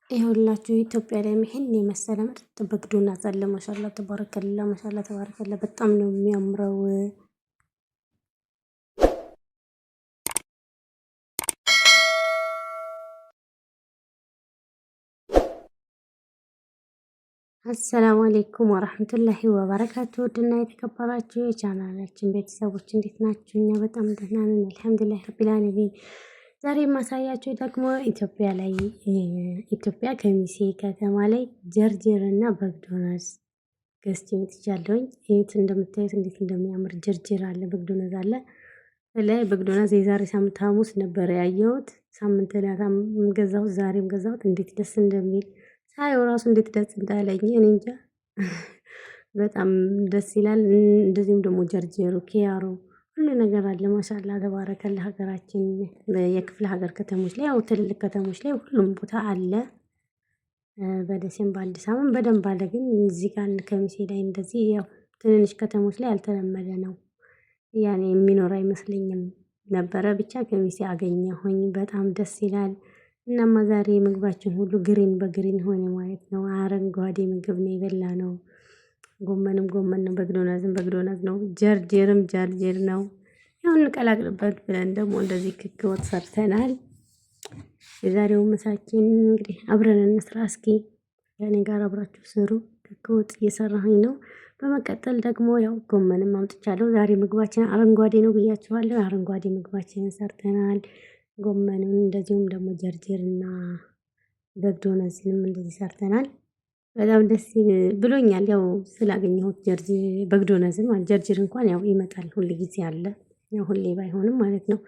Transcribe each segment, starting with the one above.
ይኸውላችሁ ኢትዮጵያ ላይ ይሄን የመሰለ ምርጥ በግዶና አለ። ማሻላ ተባረከላ፣ ማሻላ ተባረከላ። በጣም ነው የሚያምረው። አሰላሙ አሌይኩም ወራህመቱላሂ ወበረካቱ። ውድና የተከበራችሁ የቻናላችን ቤተሰቦች እንዴት ናችሁ? እኛ በጣም ደህና ነን፣ አልሐምዱሊላህ ረቢል ዓለሚን። ዛሬ የማሳያችሁ ደግሞ ኢትዮጵያ ላይ ኢትዮጵያ ከሚሴ ከተማ ላይ ጀርጀር እና በግዶናዝ ገዝቼ መጥቻለሁኝ። ይህ እንደምታዩት እንዴት እንደሚያምር ጀርጀር አለ፣ በግዶናዝ አለ። ላይ በግዶናዝ የዛሬ ሳምንት ሐሙስ ነበረ ያየሁት። ሳምንት ገዛሁት፣ ዛሬም ገዛሁት። እንዴት ደስ እንደሚል ሳየው ራሱ እንዴት ደስ እንዳለኝ እኔ እንጃ። በጣም ደስ ይላል። እንደዚሁም ደግሞ ጀርጀሩ ኪያሩ ሁሉ ነገር አለ። ማሻላ ተባረከላ። ሀገራችን የክፍለ ሀገር ከተሞች ላይ ያው ትልልቅ ከተሞች ላይ ሁሉም ቦታ አለ። በደሴም በአዲስ አበባም በደንብ አለ። ግን እዚህ ጋር ከሚሴ ላይ እንደዚህ ያው ትንንሽ ከተሞች ላይ ያልተለመደ ነው። ያኔ የሚኖር አይመስለኝም ነበረ። ብቻ ከሚሴ አገኘሁኝ። በጣም ደስ ይላል። እናማ ዛሬ ምግባችን ሁሉ green በ green ሆነ ማለት ነው። አረንጓዴ ምግብ ነው የበላነው። ጎመንም ጎመን ነው፣ በግዶናዝም በግዶናዝ ነው፣ ጀርጀርም ጀርጀር ነው። ያው እንቀላቅልበት ብለን ደግሞ እንደዚህ ክክ ወጥ ሰርተናል። የዛሬው ምሳችን እንግዲህ አብረን እንስራ እስኪ ከእኔ ጋር አብራችሁ ስሩ። ክክ ወጥ እየሰራሁኝ ነው። በመቀጠል ደግሞ ያው ጎመንም አምጥቻለሁ። ዛሬ ምግባችን አረንጓዴ ነው ብያችኋለሁ። አረንጓዴ ምግባችንን ሰርተናል። ጎመንም እንደዚሁም ደግሞ ጀርጀርና በግዶነዝንም እንደዚህ ሰርተናል። በጣም ደስ ብሎኛል። ያው ስላገኘሁት ጀርጅር በግዶነዝን ማለት ጀርጅር እንኳን ያው ይመጣል ሁል ጊዜ አለ፣ ያው ሁሌ ባይሆንም ማለት ነው።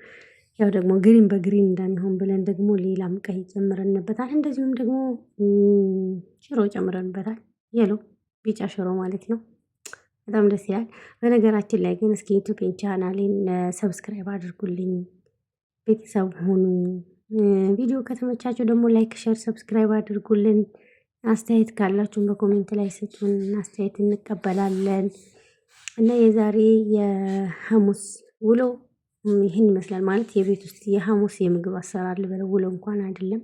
ያው ደግሞ green በ green እንዳንሆን ብለን ደግሞ ሌላም ቀይ ጨምረንበታል። እንደዚሁም ደግሞ ሽሮ ጨምረንበታል። yellow ቢጫ ሽሮ ማለት ነው። በጣም ደስ ይላል። በነገራችን ላይ ግን እስኪ ዩቲዩብ ቻናሌን subscribe አድርጉልኝ፣ ቤተሰብ ሁኑ። ቪዲዮ ከተመቻቸው ደግሞ like፣ share፣ subscribe አድርጉልን። አስተያየት ካላችሁን በ comment ላይ ስጡን፣ አስተያየት እንቀበላለን። እና የዛሬ የሐሙስ ውሎ ይህን ይመስላል። ማለት የቤት ውስጥ የሐሙስ የምግብ አሰራር ልበለው፣ ውሎ እንኳን አይደለም።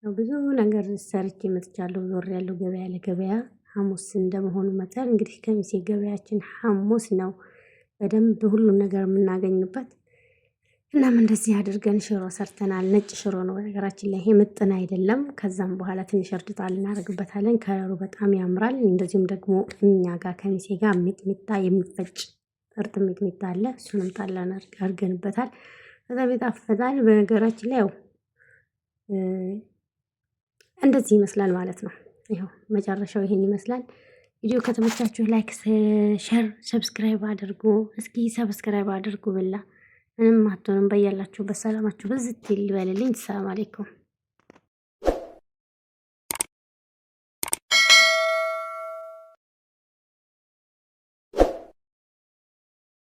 ብዙ ነገር ሰርቼ መጥቻለሁ። ዞር ያለው ገበያ ለገበያ ሐሙስ እንደመሆኑ መጠን እንግዲህ ከሚሴ ገበያችን ሐሙስ ነው፣ በደንብ ሁሉን ነገር የምናገኝበት። እናም እንደዚህ አድርገን ሽሮ ሰርተናል። ነጭ ሽሮ ነው በነገራችን ላይ ይሄ ምጥን አይደለም። ከዛም በኋላ ትንሽ እርድ ጣል እናደርግበታለን። ከለሩ በጣም ያምራል። እንደዚሁም ደግሞ እኛ ጋር ከሚሴ ጋር ሚጥሚጣ የሚፈጭ እርጥ ሚጥሚጣ አለ። እሱንም ጣል አድርገንበታል። በጣም ይጣፍጣል። በነገራችን ላይ ያው እንደዚህ ይመስላል ማለት ነው። ይኸው መጨረሻው ይሄን ይመስላል። ቪዲዮ ከተመቻችሁ like፣ share፣ subscribe አድርጉ። እስኪ subscribe አድርጉ ብላ ምንም አትሆንም። በያላችሁበት ሰላማችሁ ብዝት ይበልልኝ። ሰላም አለይኩም።